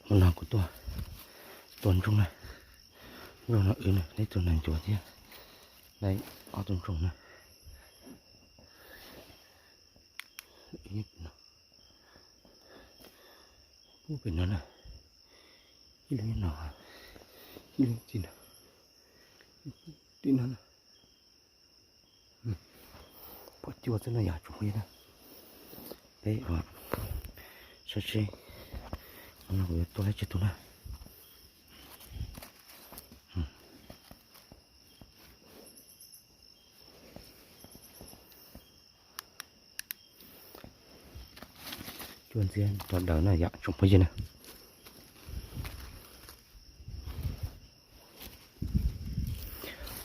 Hmo no kuv tuaj tua ntsoog na, ntsoog no wb na, ib tug nas ncuav thiab ob tug ntsoog na. Pem no na, ib lub no, ib lub tim no, tim no na. Pom cua xwb no yog tsoom phooj ywg na. Peb saib seb, no kuv yuav tua ib tug na. Cua ntxiab rau daws na yom tsoom phooj ywg na.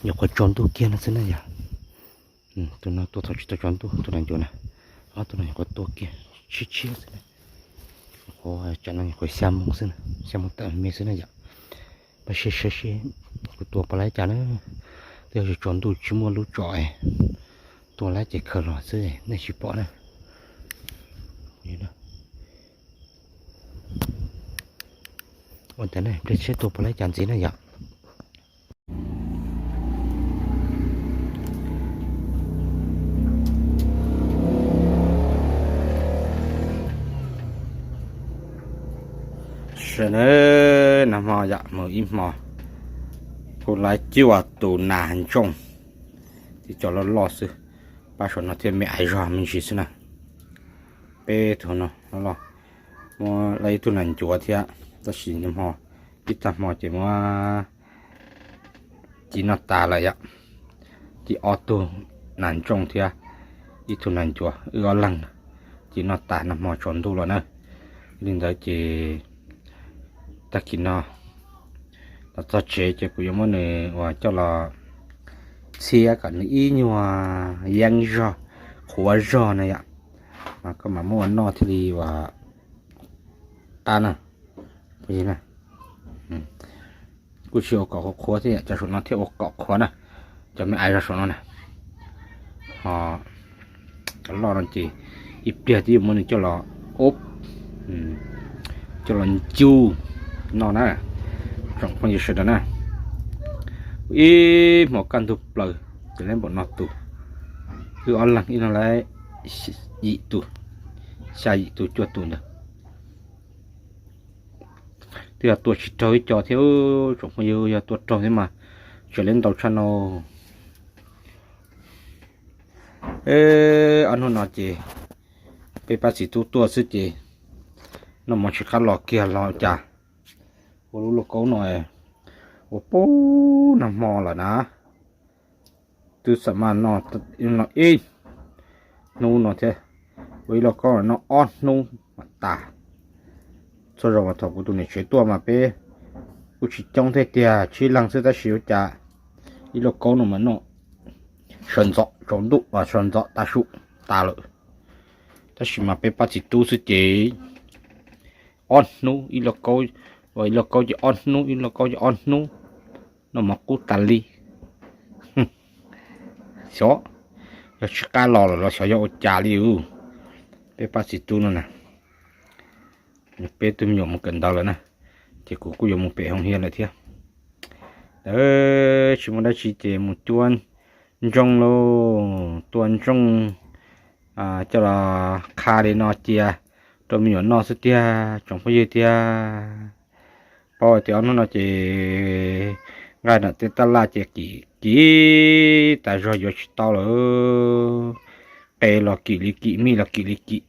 Nyuam qhuav tsaus ntuj kiag no xwb na yom. Tus no tua thaum tsis tau tsaus ntuj tus nas ncuav na. Ob tug no nyuam qhuav tua kiag tshiab tshiab xwb na. Qhuav tsam no nyuam qhuav xya moo xwb, xya moo tawm me xwb na yom. Pab saib saib seb kuv tua puas laib cas na. Twb yog tsaus ntuj tsis muaj lub tsom es tua laib ces khaws los xwb nej tsis pom na. Ua ntawd ne, pliag seb tua puas laib cas ntxiv na yom. Sawv daws, nag hmo yom, mus ib hmo kuj laib cuaj tus nas ntsooj, tib co loj loj xwb. Pab saum no thiaj me aiv zog me ntsis xwb na. Peb tug no loj loj, muab laib ib tug nas ncuav thiab, tab sis nag hmo ib tag hmo ces muab ci noj tas lawm yom. Ci ob tug nas ntsooj thiab ib tug nas ncuav, wb ob leeg ci noj tas nag hmo tsaus ntuj los na. Li ntawd ces tag kis no los txog tsev ces kuv yuav muab nws uas coj los txhiab kom nws ib nyuag yeeb zog, qhuav zog na yom. Mas koj mam muab ua noj thiaj li uas qab na. Kuj tsis ua kom qhuav qhuav thiab, cov saum no thiaj ua kom qhuav na. Cov me aiv zog saum no na. Ho cov loj no ces ib pliag twb yuav muab nws coj los ub, coj los ncuj noj na. Tsoom phooj ywg sawv daws na, ib hmo kaj ntug plaws ces laib npaum no tus, wb ob leeg ib leeg laib yim tus, xya yim tus cuaj tus ntawd. Twb yog tua tsis raug ib co thiab, tsoom phooj ywg, yog tua raug thiab mas tseem laib ntau tshaj no. Ob hnub no ces peb pab txiv tub tuaj xwb ces noj mov tsis qab los kiag los cas. Ua lub lauj kaub no ua puag nag hmo lawm na, twb xam maj noj ib hnub no thiab, ua ib lauj kaub noj ob hnub mam tas. Txhua zaus mas thaum kuv tus niam tsev tuaj mas peb kuj tsis coob thiab tiag, tsib leeg xwb tab sis ua cas ib lauj kaub no mas noj sawv ntxov tsaus ntuj, sawv ntxov tav su tas lawm. Tab sis mas peb pab txiv tub xwb ces ob hnub ib lauj kaub, ib lauj kaub ces ob hnub, ib lauj kaub ces ob hnub, noj mov qub tas li. Xyov yog tsis qab los lawm los xyov yog ua cas li. Peb pab txiv tub no na, peb tug me nyuam mus kawm ntawv lawm na, ces kuv kuj yuav mus pem Hoo Hias lawm thiab. Tsis muaj dab tsi ces mus cuab ntsoog lauj, tua ntsoog coj los qha li no cia rau me nyuam noj xwb tiag tsoom phooj ywg tiag. Paub tias ob hnub no ces nqaij nram tej tab laj ces kim kim tas zog yuav tsis tau lawm, qe los kim li kim, mij los kim li kim.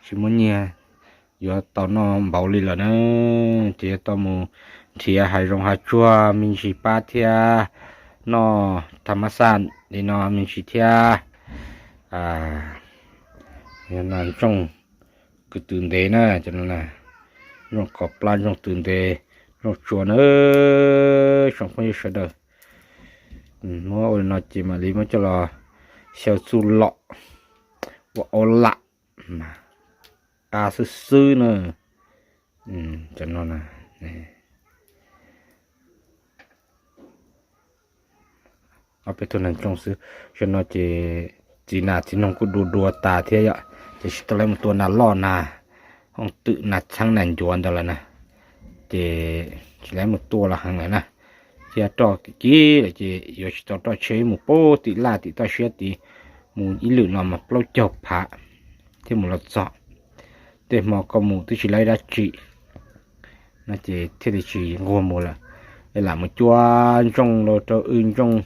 Tsis muaj nyiaj yuav tau noj npaum li lawm na, ces yuav tau mus nrhiav hav zoov hav tsuag me ntsis pab thiab, noj tham mab xaj li no me ntsis thiab. Yog no ntsooj kws tws ntev na, cov no ntsooj kos plab, ntsooj tws ntev, ntsooj tsua na, tsoom phooj ywg sawv daws. Muab ua li no ces mam li muab coj los xyaw txuj lom ua au lam, qab xwb xwb na. Cov no ob peb tug nas ntsooj xwb, zaum no ces txiv nas txiv noog kuj dua dua tas thiab yom. ces tsis tau lawv mus tua nas loj nas hooj twm nas txheeb nas ncuav ntawd lawm na. Ces tsis lawv mus tua los heev lawm na, thiab roj kim lawm ces yuav tsis tau roj tsheb mus pub tim laj tim toj siab tid, mus ib lwm no mas plaub caug phav thiab mus los txog. Tej hmo koj mus twb tsis lawv dab tsi no ces thiaj li tsis nquag mus lawm. Es lam mus cuab ntsooj rau wb ntsooj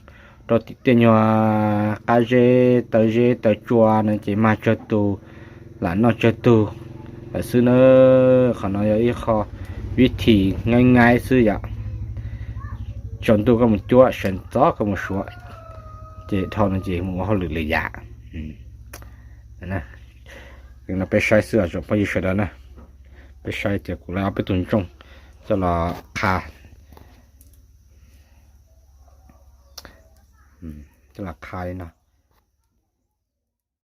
rau tim tej nyuag qab zeb taw zeb taw tsua no ces mag tsawg tug, lam noj tsawg tug lawm xwb na. Qhov no yog ib qho vib thim nyaib nyaib xwb yom. Tsaus ntuj koj mus cuab, sawv ntxov koj mus suav, ces dhau no ces mus ua hauj lwm lwm yam. No peb saib xwb os tsoom phooj ywg sawv daws na. Peb saib tias kuv lawv ob peb tug ntsooj coj los qha, coj los qha li no.